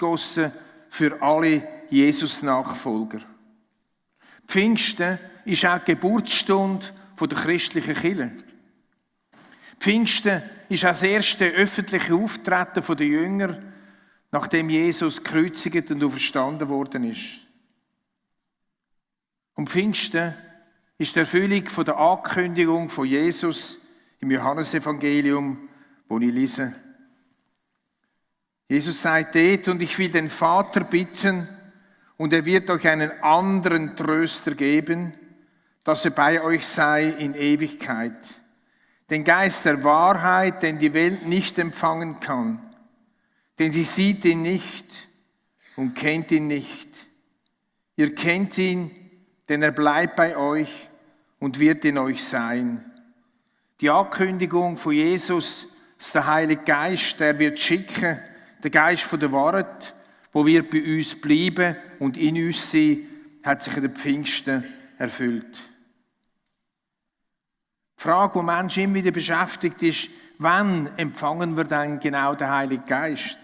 ausgegossen für alle Jesus-Nachfolger. Pfingsten ist auch die Geburtsstunde der christlichen Kirche. Pfingsten ist auch das erste öffentliche Auftreten der Jünger, nachdem Jesus gekreuzigt und auferstanden worden ist. Und Pfingsten ist die Erfüllung der Ankündigung von Jesus im Johannesevangelium, wo ich lese. Jesus sagt dort, und ich will den Vater bitten, und er wird euch einen anderen Tröster geben, dass er bei euch sei in Ewigkeit. Den Geist der Wahrheit, den die Welt nicht empfangen kann. Denn sie sieht ihn nicht und kennt ihn nicht. Ihr kennt ihn, denn er bleibt bei euch und wird in euch sein. Die Ankündigung von Jesus, dass der Heilige Geist, der wird schicken, der Geist von der Wahrheit, wo wird bei uns bleiben und in uns sein, hat sich in den Pfingsten erfüllt. Die Frage, die Menschen immer wieder beschäftigt, ist, wann empfangen wir dann genau den Heiligen Geist?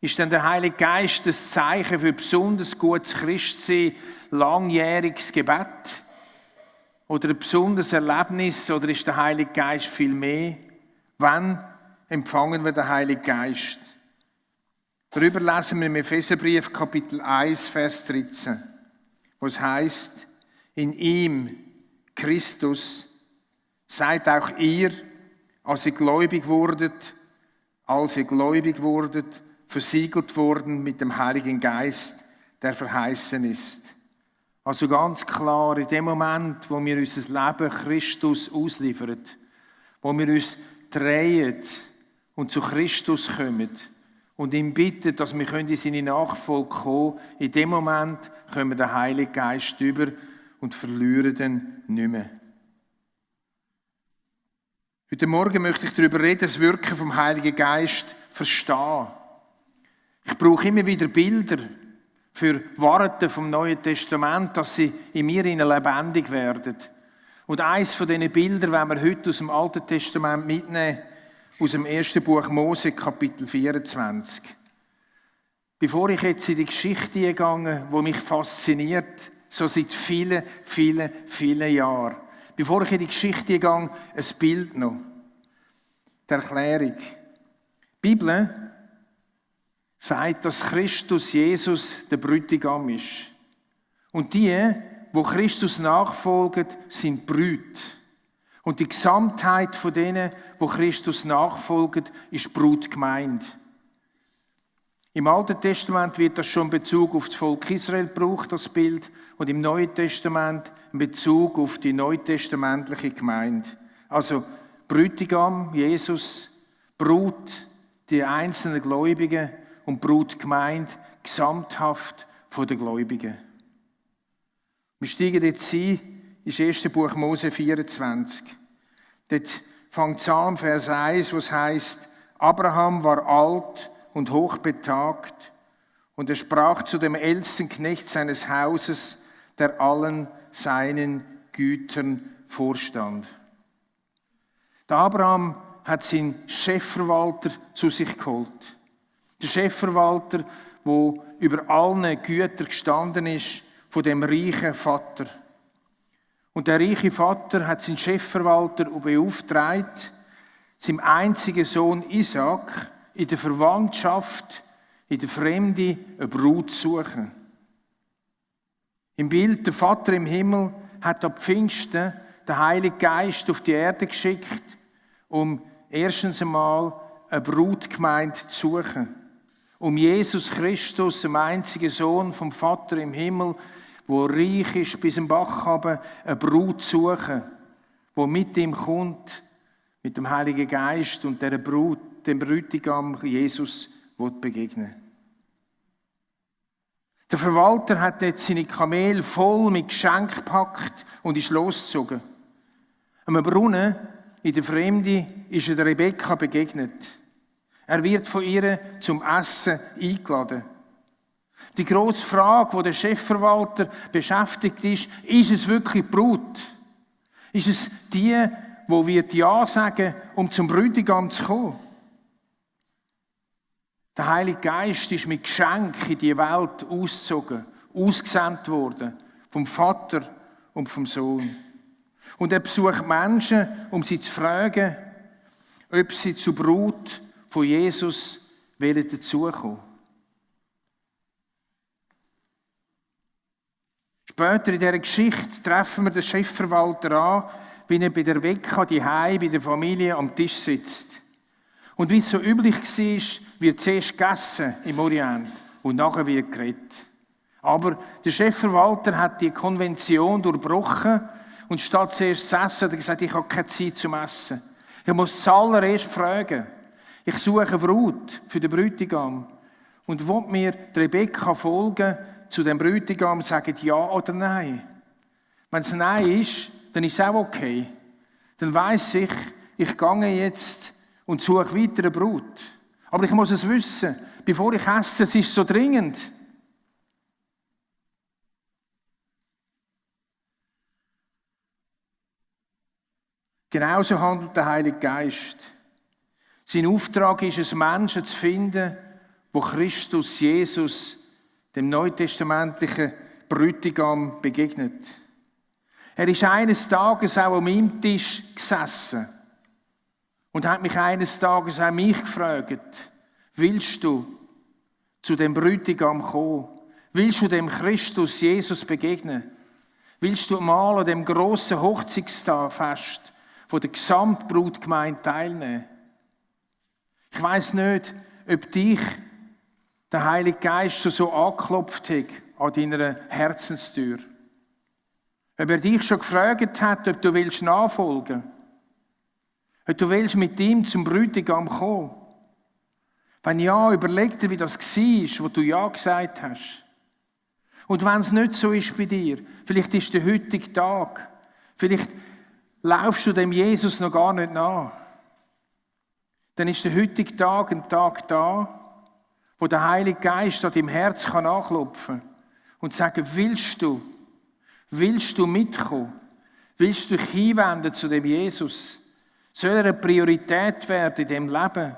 Ist denn der Heilige Geist das Zeichen für besonders gutes Christsein, langjähriges Gebet? Oder ein besonderes Erlebnis? Oder ist der Heilige Geist viel mehr? Wann empfangen wir den Heiligen Geist? Darüber lesen wir im Epheserbrief Kapitel 1, Vers 13, wo es heisst, in ihm, Christus, seid auch ihr, als ihr gläubig wurdet, versiegelt worden mit dem Heiligen Geist, der verheißen ist. Also ganz klar, in dem Moment, wo wir unser Leben Christus ausliefern, wo wir uns drehen und zu Christus kommen und ihn bitten, dass wir in seine Nachfolge kommen können, in dem Moment kommen wir den Heiligen Geist über und verlieren ihn nicht mehr. Heute Morgen möchte ich darüber reden, das Wirken vom Heiligen Geist verstehen. Ich brauche immer wieder Bilder für Worte vom Neuen Testament, dass sie in mir lebendig werden. Und eines von diesen Bildern werden wir heute aus dem Alten Testament mitnehmen, aus dem 1. Buch Mose, Kapitel 24. Bevor ich jetzt in die Geschichte gehe, die mich fasziniert, so seit vielen, vielen, vielen Jahren. Bevor ich in die Geschichte gehe, ein Bild noch. Die Erklärung. Die Bibel sagt, dass Christus Jesus der Bräutigam ist. Und die Christus nachfolgen, sind Brüte. Und die Gesamtheit von denen, die Christus nachfolgen, ist Brutgemeinde. Im Alten Testament wird das schon in Bezug auf das Volk Israel gebraucht, das Bild, und im Neuen Testament in Bezug auf die neutestamentliche Gemeinde. Also Bräutigam, Jesus, Brut, die einzelnen Gläubigen und Brutgemeinde, gesamthaft von den Gläubigen. Wir steigen jetzt ein, ist 1. Buch Mose 24. Dort fängt es an, Vers 1, wo es heisst, Abraham war alt und hochbetagt, und er sprach zu dem ältesten Knecht seines Hauses, der allen seinen Gütern vorstand. Der Abraham hat seinen Chefverwalter zu sich geholt. Der Chefverwalter, der über allen Gütern gestanden ist, von dem reichen Vater. Und der reiche Vater hat seinen Chefverwalter beauftragt, seinem einzigen Sohn Isaac in der Verwandtschaft, in der Fremde, eine Brut zu suchen. Im Bild, der Vater im Himmel hat ab Pfingsten den Heiligen Geist auf die Erde geschickt, um erstens einmal eine Brutgemeinde zu suchen. Um Jesus Christus, dem einzigen Sohn vom Vater im Himmel, wo reich ist bis zum Bach runter, eine Brut zu suchen, wo mit ihm kommt, mit dem Heiligen Geist und der Brut, dem Bräutigam Jesus begegnen. Der Verwalter hat jetzt seine Kamel voll mit Geschenken gepackt und ist losgezogen. Am Brunnen in der Fremde ist er der Rebekka begegnet. Er wird von ihr zum Essen eingeladen. Die grosse Frage, die der Chefverwalter beschäftigt ist es wirklich die Brut? Ist es die wird Ja sagen, um zum Bräutigam zu kommen? Der Heilige Geist ist mit Geschenk in die Welt ausgezogen, ausgesandt worden, vom Vater und vom Sohn. Und er besucht Menschen, um sie zu fragen, ob sie zur Brut von Jesus dazukommen. Später in dieser Geschichte treffen wir den Chefverwalter an, wie er bei der Rebekka daheim bei der Familie am Tisch sitzt. Und wie es so üblich war, wird zuerst gegessen im Orient und nachher wird geredet. Aber der Chefverwalter hat die Konvention durchbrochen und statt zuerst zu essen, hat er gesagt, ich habe keine Zeit zum Essen. Ich muss zuallererst fragen. Ich suche eine Brut für den Bräutigam und will mir die Rebekka folgen zu dem Bräutigam, sagen ja oder nein. Wenn es nein ist, dann ist es auch okay. Dann weiss ich gehe jetzt und suche weiter eine Brut. Aber ich muss es wissen, bevor ich esse, es ist so dringend. Genauso handelt der Heilige Geist. Sein Auftrag ist es, Menschen zu finden, wo Christus Jesus, dem neutestamentlichen Bräutigam, begegnet. Er ist eines Tages auch an meinem Tisch gesessen und hat mich eines Tages auch mich gefragt, willst du zu dem Bräutigam kommen? Willst du dem Christus Jesus begegnen? Willst du mal an dem grossen Hochzeitstagfest von der Gesamtbrautgemeinde teilnehmen? Ich weiss nicht, ob dich der Heilige Geist schon so angeklopft hat an deiner Herzenstür. Ob er dich schon gefragt hat, ob du willst nachfolgen. Ob du willst mit ihm zum Bräutigam kommen. Wenn ja, überleg dir, wie das war, wo du ja gesagt hast. Und wenn es nicht so ist bei dir, vielleicht ist der heutige Tag, vielleicht laufst du dem Jesus noch gar nicht nach. Dann ist der heutige Tag ein Tag da, wo der Heilige Geist an deinem Herz nachklopfen kann und sagen, willst du mitkommen? Willst du dich hinwenden zu dem Jesus? Soll er eine Priorität werden in dem Leben?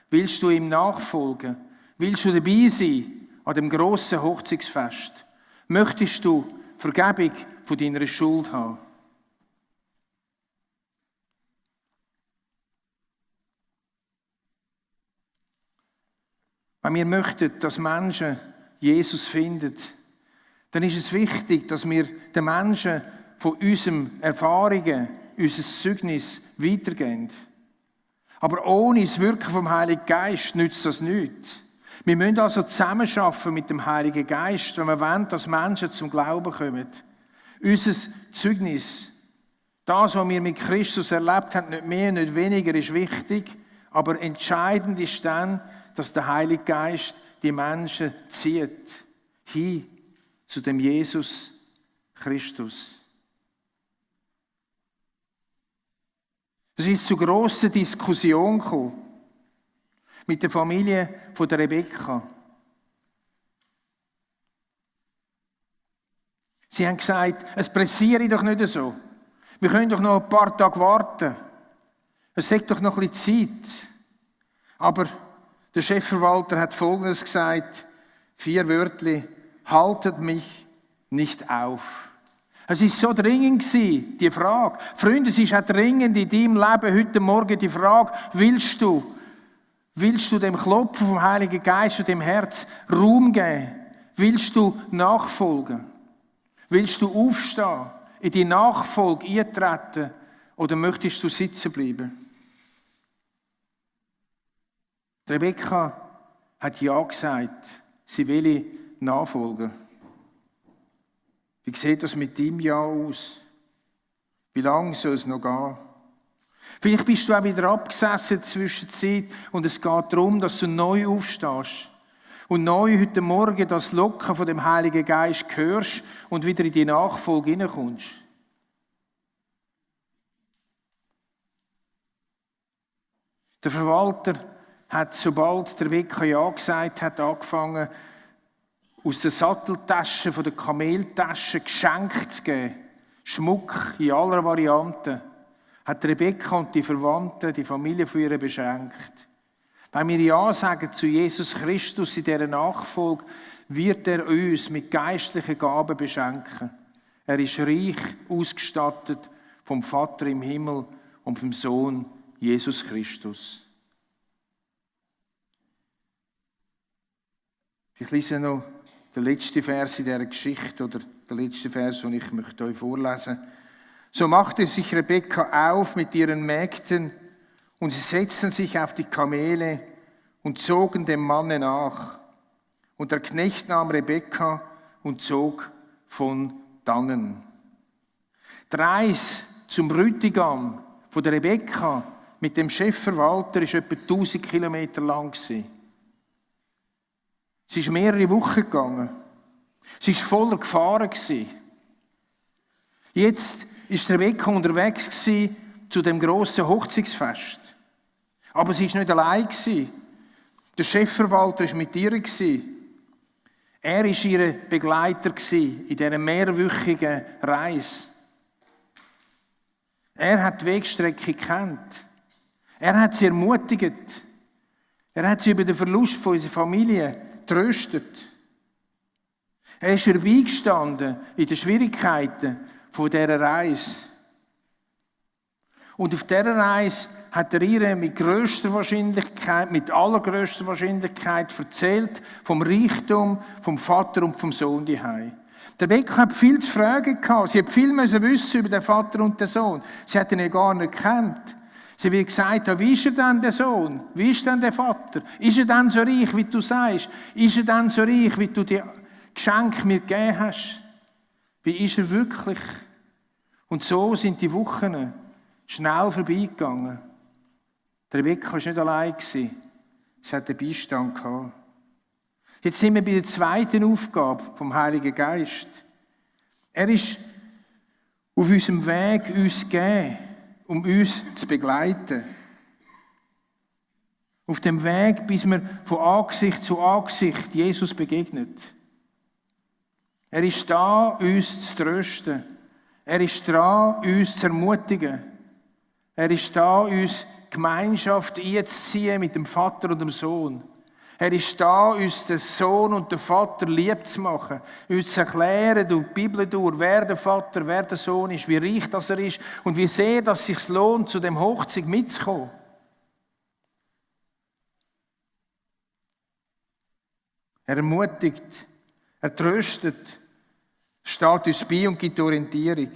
Willst du ihm nachfolgen? Willst du dabei sein an dem grossen Hochzeitsfest? Möchtest du Vergebung von deiner Schuld haben? Wenn wir möchten, dass Menschen Jesus finden, dann ist es wichtig, dass wir den Menschen von unseren Erfahrungen, unser Zeugnis weitergeben. Aber ohne das Wirken vom Heiligen Geist nützt das nichts. Wir müssen also zusammenarbeiten mit dem Heiligen Geist, wenn wir wollen, dass Menschen zum Glauben kommen. Unser Zeugnis, das, was wir mit Christus erlebt haben, nicht mehr, nicht weniger, ist wichtig. Aber entscheidend ist dann, dass der Heilige Geist die Menschen zieht, hin zu dem Jesus Christus. Es ist zu grosser Diskussion gekommen mit der Familie von der Rebekka. Sie haben gesagt, es pressiere doch nicht so. Wir können doch noch ein paar Tage warten. Es sagt doch noch ein bisschen Zeit. Aber der Chefverwalter hat Folgendes gesagt, 4 Wörter, haltet mich nicht auf. Es ist so dringend gewesen, die Frage. Freunde, es ist auch dringend in deinem Leben heute Morgen die Frage, willst du dem Klopfen vom Heiligen Geist und dem Herz Raum geben? Willst du nachfolgen? Willst du aufstehen, in die Nachfolge eintreten oder möchtest du sitzen bleiben? Rebekka hat ja gesagt, sie will nachfolgen. Wie sieht das mit deinem Ja aus? Wie lange soll es noch gehen? Vielleicht bist du auch wieder abgesessen in der Zwischenzeit und es geht darum, dass du neu aufstehst und neu heute Morgen das Locken von dem Heiligen Geist hörst und wieder in die Nachfolge hineinkommst. Der Verwalter hat, sobald der Rebekka Ja gesagt hat, angefangen, aus der Satteltasche, von der Kameltasche Geschenke zu geben. Schmuck in aller Varianten. Hat Rebekka und die Verwandten, die Familie von ihr beschenkt. Wenn wir Ja sagen zu Jesus Christus in dieser Nachfolge, wird er uns mit geistlichen Gaben beschenken. Er ist reich ausgestattet vom Vater im Himmel und vom Sohn Jesus Christus. Ich lese noch den letzten Vers in dieser Geschichte, oder den letzten Vers, den ich möchte euch vorlesen. So machte sich Rebekka auf mit ihren Mägden, und sie setzten sich auf die Kamele und zogen dem Manne nach. Und der Knecht nahm Rebekka und zog von dannen. Die Reise zum Bräutigam von der Rebekka mit dem Chefverwalter war etwa 1000 Kilometer lang. Sie ist mehrere Wochen gegangen. Sie war voller Gefahren. Jetzt war Rebekka unterwegs zu dem grossen Hochzeitsfest. Aber sie war nicht allein. Der Chefverwalter war mit ihr. Er war ihr Begleiter in dieser mehrwöchigen Reise. Er hat die Wegstrecke gekannt. Er hat sie ermutigt. Er hat sie über den Verlust von unserer Familie tröstet. Er ist ihr beigestanden in den Schwierigkeiten von dieser Reise. Und auf dieser Reise hat er ihr mit allergrößter Wahrscheinlichkeit erzählt vom Reichtum vom Vater und vom Sohn daheim. Der Rebekka hat viel zu fragen gehabt. Sie hat viel wissen über den Vater und den Sohn. Sie hat ihn ja gar nicht gekannt. Sie hat gesagt, wie ist er denn der Sohn? Wie ist denn der Vater? Ist er denn so reich, wie du sagst? Ist er denn so reich, wie du die Geschenke mir gegeben hast? Wie ist er wirklich? Und so sind die Wochen schnell vorbeigegangen. Der Rebekka war nicht allein. Sie hat den Beistand gehabt. Jetzt sind wir bei der zweiten Aufgabe vom Heiligen Geist. Er ist auf unserem Weg uns gegeben, um uns zu begleiten. Auf dem Weg, bis wir von Angesicht zu Angesicht Jesus begegnet. Er ist da, uns zu trösten. Er ist da, uns zu ermutigen. Er ist da, uns Gemeinschaft einzuziehen mit dem Vater und dem Sohn. Er ist da, uns den Sohn und den Vater lieb zu machen, uns zu erklären durch die Bibel durch, wer der Vater, wer der Sohn ist, wie reich das er ist und wie sehr dass es sich lohnt, zu dem Hochzeit mitzukommen. Er ermutigt, er tröstet, steht uns bei und gibt Orientierung.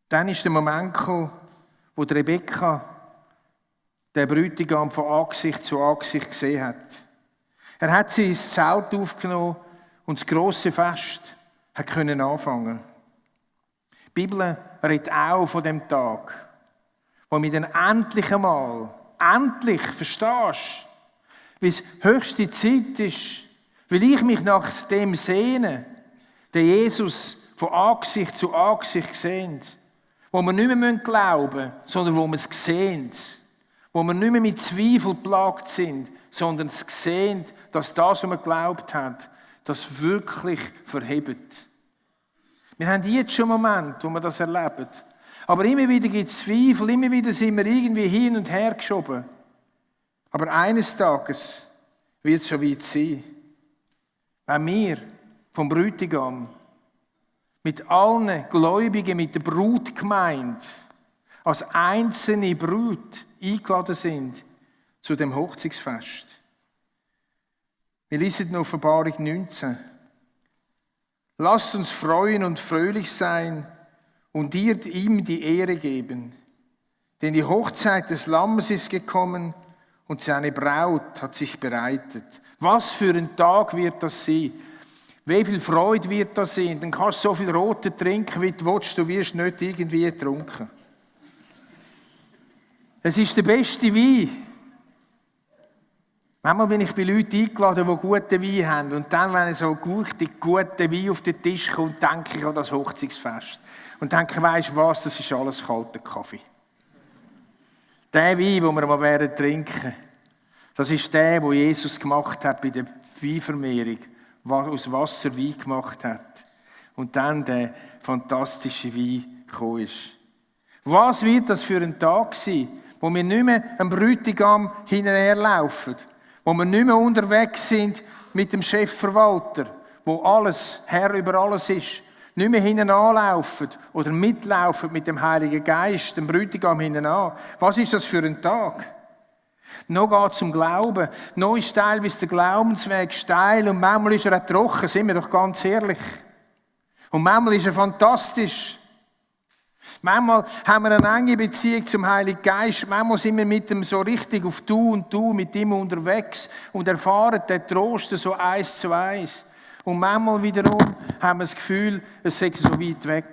Dann ist der Moment gekommen, wo die Rebekka den Bräutigam von Angesicht zu Angesicht gesehen hat. Er hat sie ins Zelt aufgenommen und das grosse Fest hat können anfangen. Die Bibel redet auch von dem Tag, wo wir dann endlich einmal, verstehst du, wie es höchste Zeit ist, weil ich mich nach dem sehne, den Jesus von Angesicht zu Angesicht sehen, wo wir nicht mehr glauben müssen, sondern wo wir es sehen, wo wir nicht mehr mit Zweifel plagt sind, sondern es sehen, dass das, was wir geglaubt haben, das wirklich verhebt. Wir haben jetzt schon Momente, wo wir das erleben. Aber immer wieder gibt es Zweifel, immer wieder sind wir irgendwie hin und her geschoben. Aber eines Tages wird es so weit sein, wenn wir vom Bräutigam mit allen Gläubigen, mit der Brutgemeinde, als einzelne Brut eingeladen sind zu dem Hochzeitsfest. Wir lesen in Offenbarung 19. Lasst uns freuen und fröhlich sein und ihm die Ehre geben. Denn die Hochzeit des Lammes ist gekommen und seine Braut hat sich bereitet. Was für ein Tag wird das sein? Wie viel Freude wird das sein? Dann kannst du so viel Rote trinken, wie du willst, du wirst nicht irgendwie getrunken. Es ist der beste Wein. Manchmal bin ich bei Leuten eingeladen, die guten Wein haben. Und dann, wenn so richtig guter Wein auf den Tisch kommt, denke ich an das Hochzeitsfest. Und denke, weisst du was, das ist alles kalter Kaffee. Der Wein, den wir mal trinken, das ist der, den Jesus gemacht hat bei der Weinvermehrung. Aus Wasser Wein gemacht hat. Und dann der fantastische Wein gekommen ist. Was wird das für ein Tag sein, wo wir nicht mehr am Bräutigam hinterherlaufen, wo wir nicht mehr unterwegs sind mit dem Chefverwalter, wo alles, Herr über alles ist, nicht mehr hinten anlaufen oder mitlaufen mit dem Heiligen Geist, dem Bräutigam hinten an. Was ist das für ein Tag? Noch geht es um Glauben. Noch ist teilweise der Glaubensweg steil und manchmal ist er auch trocken, sind wir doch ganz ehrlich. Und manchmal ist er fantastisch. Manchmal haben wir eine enge Beziehung zum Heiligen Geist. Manchmal sind wir mit ihm so richtig auf Du und Du mit ihm unterwegs und erfahren den Trost so 1:1. Und manchmal wiederum haben wir das Gefühl, es sei so weit weg.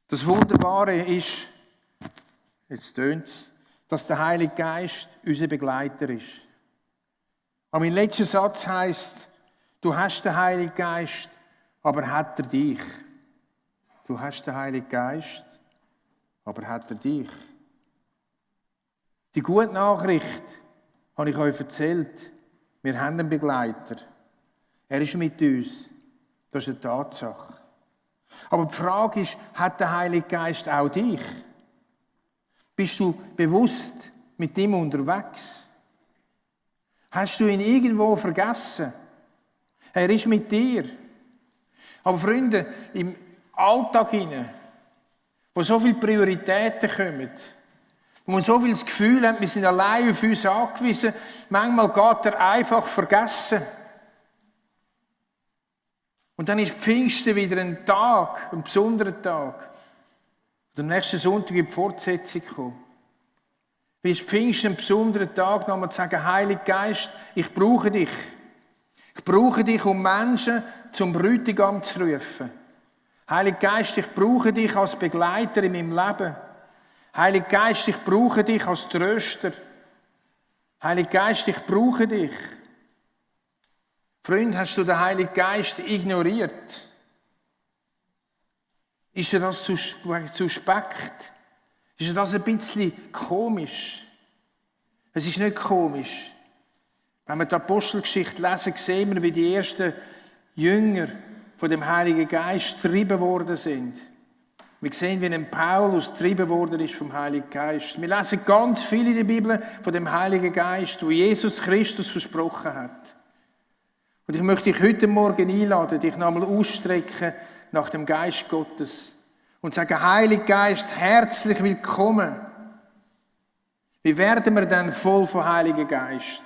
Das Wunderbare ist, jetzt tönt es, dass der Heilige Geist unser Begleiter ist. Aber mein letzter Satz heisst, du hast den Heiligen Geist, aber hat er dich? Du hast den Heiligen Geist, aber hat er dich? Die gute Nachricht habe ich euch erzählt. Wir haben einen Begleiter. Er ist mit uns. Das ist eine Tatsache. Aber die Frage ist, hat der Heilige Geist auch dich? Bist du bewusst mit ihm unterwegs? Hast du ihn irgendwo vergessen? Er ist mit dir. Aber Freunde, im Alltag hinein, wo so viele Prioritäten kommen, wo man so viel das Gefühl hat, wir sind allein auf uns angewiesen, manchmal geht er einfach vergessen. Und dann ist Pfingsten wieder ein Tag, ein besonderer Tag. Und am nächsten Sonntag in die Fortsetzung kommen. Wie ist Pfingsten ein besonderer Tag, nochmal zu sagen, Heiliger Geist, ich brauche dich. Ich brauche dich, um Menschen zum Bräutigam zu rufen. Heiliger Geist, ich brauche dich als Begleiter in meinem Leben. Heiliger Geist, ich brauche dich als Tröster. Heiliger Geist, ich brauche dich. Freund, hast du den Heiligen Geist ignoriert? Ist dir das zu suspekt? Ist dir das ein bisschen komisch? Es ist nicht komisch. Wenn wir die Apostelgeschichte lesen, sehen wir, wie die ersten Jünger von dem Heiligen Geist getrieben worden sind. Wir sehen, wie ein Paulus getrieben worden ist vom Heiligen Geist. Wir lesen ganz viel in der Bibel von dem Heiligen Geist, wo Jesus Christus versprochen hat. Und ich möchte dich heute Morgen einladen, dich nochmal ausstrecken nach dem Geist Gottes und sagen, Heiliger Geist, herzlich willkommen. Wie werden wir denn voll vom Heiligen Geist?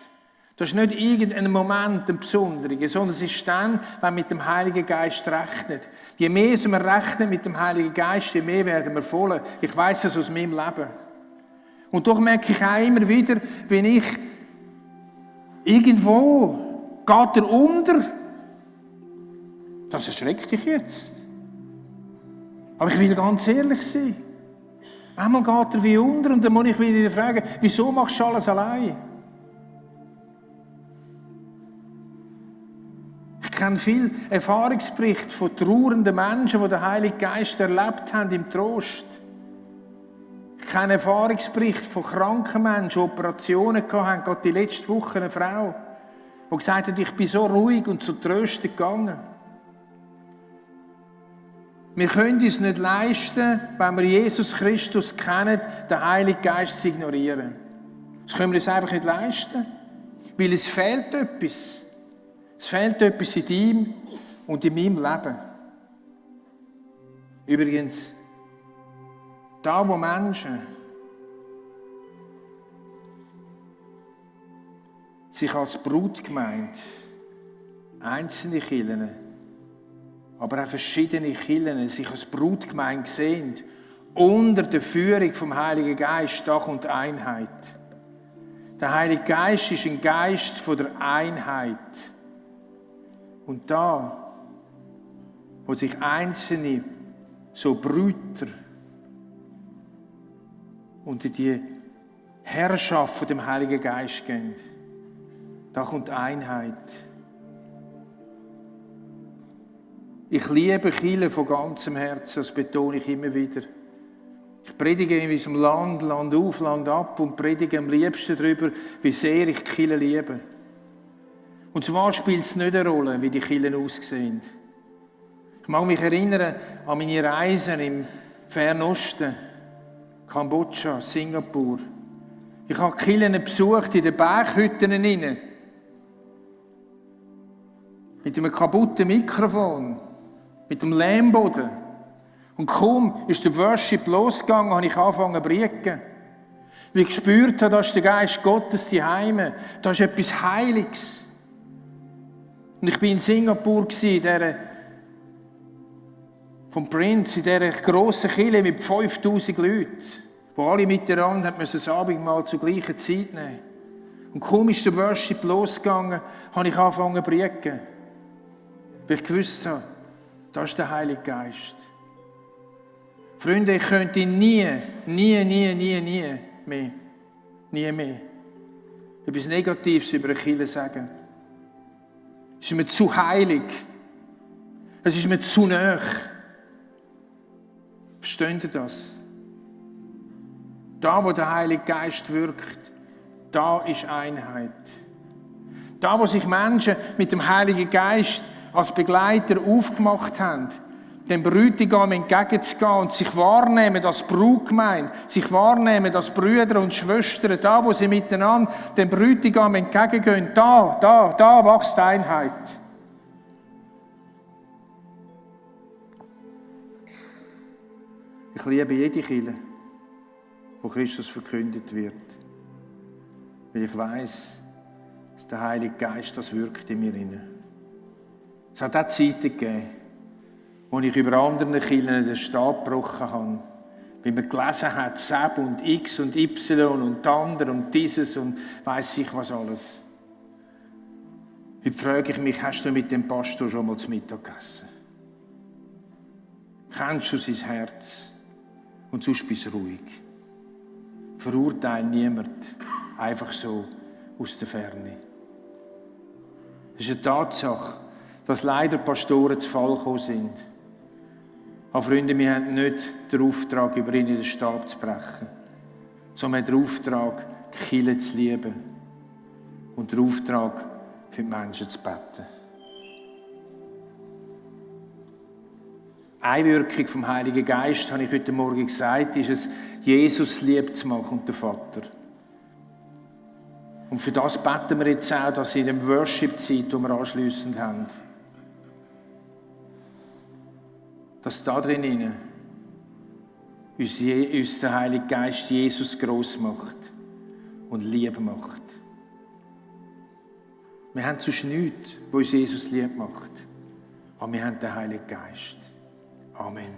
Das ist nicht irgendein Moment, ein besonderer, sondern es ist dann, wenn man mit dem Heiligen Geist rechnet. Je mehr wir rechnen mit dem Heiligen Geist, je mehr werden wir voll. Ich weiss das aus meinem Leben. Und doch merke ich auch immer wieder, wenn ich irgendwo geht er unter. Das erschreckt dich jetzt. Aber ich will ganz ehrlich sein. Einmal geht er wie unter und dann muss ich wieder fragen, wieso machst du alles allein? Ich kenne viele Erfahrungsberichte von trauernden Menschen, die den Heiligen Geist erlebt haben im Trost. Ich kenne Erfahrungsberichte von kranken Menschen, die Operationen hatten. Gerade die letzte Woche eine Frau, die gesagt hat, ich bin so ruhig und so tröstend gegangen. Wir können uns nicht leisten, wenn wir Jesus Christus kennen, den Heiligen Geist zu ignorieren. Das können wir uns einfach nicht leisten, weil es fehlt etwas. Es fehlt etwas in ihm und in meinem Leben. Übrigens, da wo Menschen sich als Brutgemeinde, einzelne Kirchen, aber auch verschiedene Kirchen sich als Brutgemeinde sehen, unter der Führung vom Heiligen Geist, da kommt Einheit. Der Heilige Geist ist ein Geist von der Einheit. Und da, wo sich Einzelne, so Brüder, unter die Herrschaft von dem Heiligen Geist gehen, da kommt Einheit. Ich liebe Kirche von ganzem Herzen, das betone ich immer wieder. Ich predige in unserem Land, Land auf, Land ab und predige am liebsten darüber, wie sehr ich die Kirche liebe. Und zwar spielt es nicht eine Rolle, wie die Kirchen aussehen. Ich mag mich erinnern an meine Reisen im Fernosten, Kambodscha, Singapur. Ich habe die Kirchen besucht, in den Berghütten hinein. Mit einem kaputten Mikrofon, mit dem Lehmboden. Und kaum ist der Worship losgegangen, habe ich angefangen zu predigen. Weil ich gespürt habe, da ist der Geist Gottes daheim. Da ist etwas Heiliges. Und ich war in Singapur, vom Prince, in dieser grossen Kirche mit 5000 Leuten, wo alle miteinander das Abendmahl zur gleichen Zeit nehmen. Und kaum ist der Worship losgegangen, habe ich angefangen zu predigen. Weil ich gewusst habe, da ist der Heilige Geist. Freunde, ich könnte nie mehr etwas Negatives über eine Kirche sagen. Es ist mir zu heilig. Es ist mir zu nahe. Versteht ihr das? Da, wo der Heilige Geist wirkt, da ist Einheit. Da, wo sich Menschen mit dem Heiligen Geist als Begleiter aufgemacht haben, dem Bräutigam entgegenzugehen und sich wahrnehmen als Brautgemeinde, sich wahrnehmen als Brüder und Schwestern, da, wo sie miteinander dem Bräutigam entgegengehen, da wächst Einheit. Ich liebe jede Kirche, wo Christus verkündet wird, weil ich weiss, dass der Heilige Geist das wirkt in mir hinein. Es hat auch Zeiten gegeben, wo ich über andere Kirchen den Stab gebrochen habe. Weil man gelesen hat, Seb und X und Y und Tander und dieses und weiss ich was alles. Heute frage ich mich, hast du mit dem Pastor schon mal zu Mittag gegessen? Kennst du sein Herz? Und sonst bist du ruhig. Verurteile niemand einfach so aus der Ferne. Es ist eine Tatsache, dass leider Pastoren zu Fall gekommen sind. Aber Freunde, wir haben nicht den Auftrag, über ihn in den Stab zu brechen, sondern den Auftrag, die Kirche zu lieben und den Auftrag, für die Menschen zu beten. Eine Wirkung vom Heiligen Geist, habe ich heute Morgen gesagt, ist es, Jesus lieb zu machen und den Vater. Und für das beten wir jetzt auch, dass in der Worship-Zeit, die wir anschliessend haben, dass da drinnen uns der Heilige Geist Jesus gross macht und lieb macht. Wir haben sonst nichts, wo uns Jesus lieb macht. Aber wir haben den Heiligen Geist. Amen.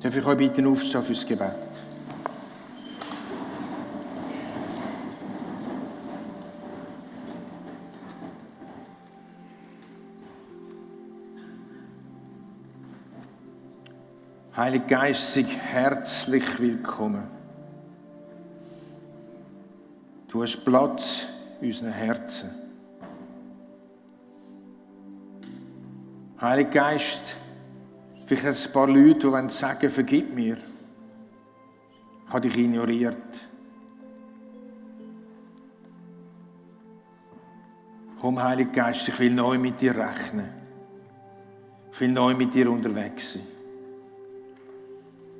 Darf ich euch bitten, aufstehen fürs Gebet? Heiliger Geist, sei herzlich willkommen. Du hast Platz in unseren Herzen. Heiliger Geist, vielleicht hat es ein paar Leute, die sagen, vergib mir. Ich habe dich ignoriert. Komm, Heiliger Geist, ich will neu mit dir rechnen. Ich will neu mit dir unterwegs sein.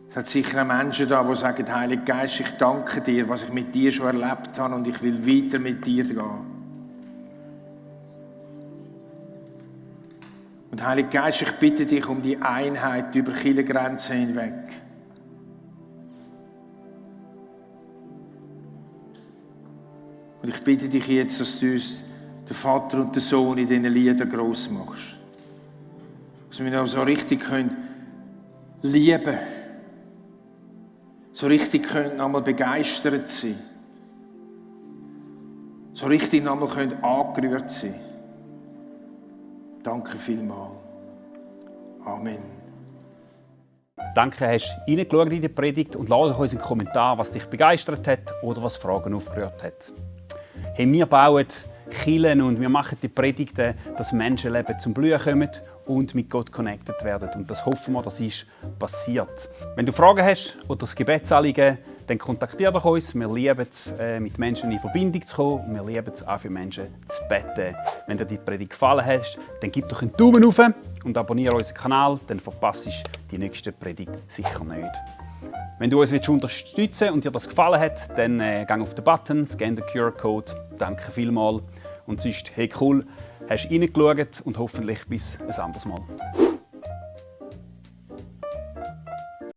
Es hat sicher auch Menschen da, die sagen, Heiliger Geist, ich danke dir, was ich mit dir schon erlebt habe und ich will weiter mit dir gehen. Und Heiliger Geist, ich bitte dich um die Einheit über Kirchengrenzen hinweg. Und ich bitte dich jetzt, dass du uns den Vater und den Sohn in diesen Liedern gross machst. Dass wir noch so richtig lieben können. So richtig nochmal begeistert sein. So richtig nochmal angerührt sein. Danke vielmals. Amen. Danke, hast du reingeschaut in die Predigt und lass uns einen Kommentar, was dich begeistert hat oder was Fragen aufgerührt hat. Hey, wir bauen Kirchen und wir machen die Predigten, dass Menschenleben zum Blühen kommen und mit Gott connected werden. Und das hoffen wir, das ist passiert. Wenn du Fragen hast oder das Gebetsanliegen, dann kontaktiere doch uns. Wir lieben es, mit Menschen in Verbindung zu kommen. Wir lieben es auch für Menschen zu beten. Wenn dir die Predigt gefallen hat, dann gib doch einen Daumen hoch und abonniere unseren Kanal, dann verpasst du die nächste Predigt sicher nicht. Wenn du uns unterstützen willst und dir das gefallen hat, dann geh auf den Button, scan den QR-Code. Danke vielmals. Und sonst, hey cool, hast du reingeschaut und hoffentlich bis ein anderes Mal.